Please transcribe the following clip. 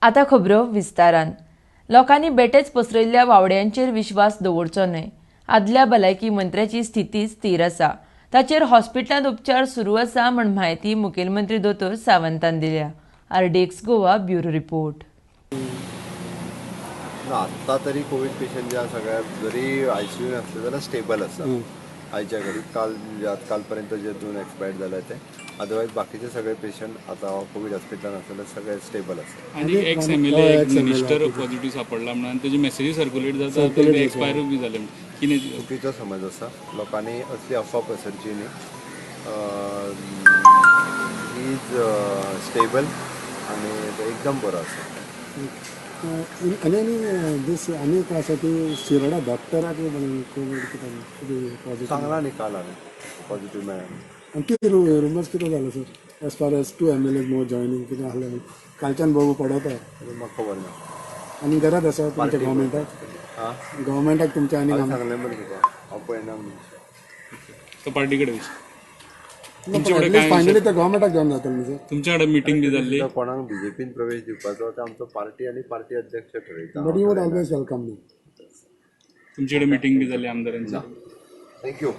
आतां खबरो विस्तारान. लोकांनी बेटेच पसरयल्ल्या वावड्यांचेर विश्वास दवरचो न्हय. आदल्या भलायकी मंत्र्याची स्थिती स्थिर आसा, ताचेर हॉस्पिटलांत उपचार सुरू आसा म्हण म्हायती मुखेलमंत्री दोतोर सावंतान दिल्या. RDX Goa, bureau report. ना, आत्ता तरी कोवीड पेशंट जे आसा सगळ्या जरी आयसीयून असले जाल्यार स्टेबल आसा आयच्या घडीक. काल म्हणजे कालपर्यंत जे दोन एक्सपायर्ड जाले ते, अदरवायज बाकीचे सगळे पेशंट आता कोवीड हॉस्पिटलान आसले सगळे स्टेबल आसा. आनी एक्स एमएलए, एक मिनिस्टर पॉझिटिव्ह सापडला म्हणून तेजी मेसेजी सर्क्युलेट जाता, ते एक्सपायरूय बी जाले म्हणून कितें? चुकीचो समज आसा. लोकांनी असली अफवा पसरची न्ही. He is stable आनी तो एकदम बरो आसा. आनी आनी दीस आनी एक आसा की शिरोडा डॉक्टराक कोवीड कितें पॉझिटिव्ह. सांगला न्ही काल हांवें, पॉझिटिव्ह मेळ्ळा. आनी कितें रुमर्स कितें जालें sir, as far as two MLA more joining कितें आहलें, कालच्यान बघू पडता. म्हाका खबर ना. आनी गरज आसा तुमच्या गव्हर्मेंटाक? हां. गव्हर्मेंटाक तुमच्या आनी हांवें सांगलें मरे तुका, हांव पळयना म्हणून. तो पार्टी कडेन विचार. तुमचे कडेन काय? फायनली ते गव्हर्मेंटाक जॉईन जातले न्ही सर? तुमच्या कडेन मिटींग बी जाल्ली? सुद्दां कोणाक बीजेपीन प्रवेश दिवपाचो ते आमचो पार्टी आनी पार्टी अध्यक्ष ठरयता. But you would always welcome न्ही? तुमचे कडेन मिटींग बी जाल्ली आमदारांची? Thank you.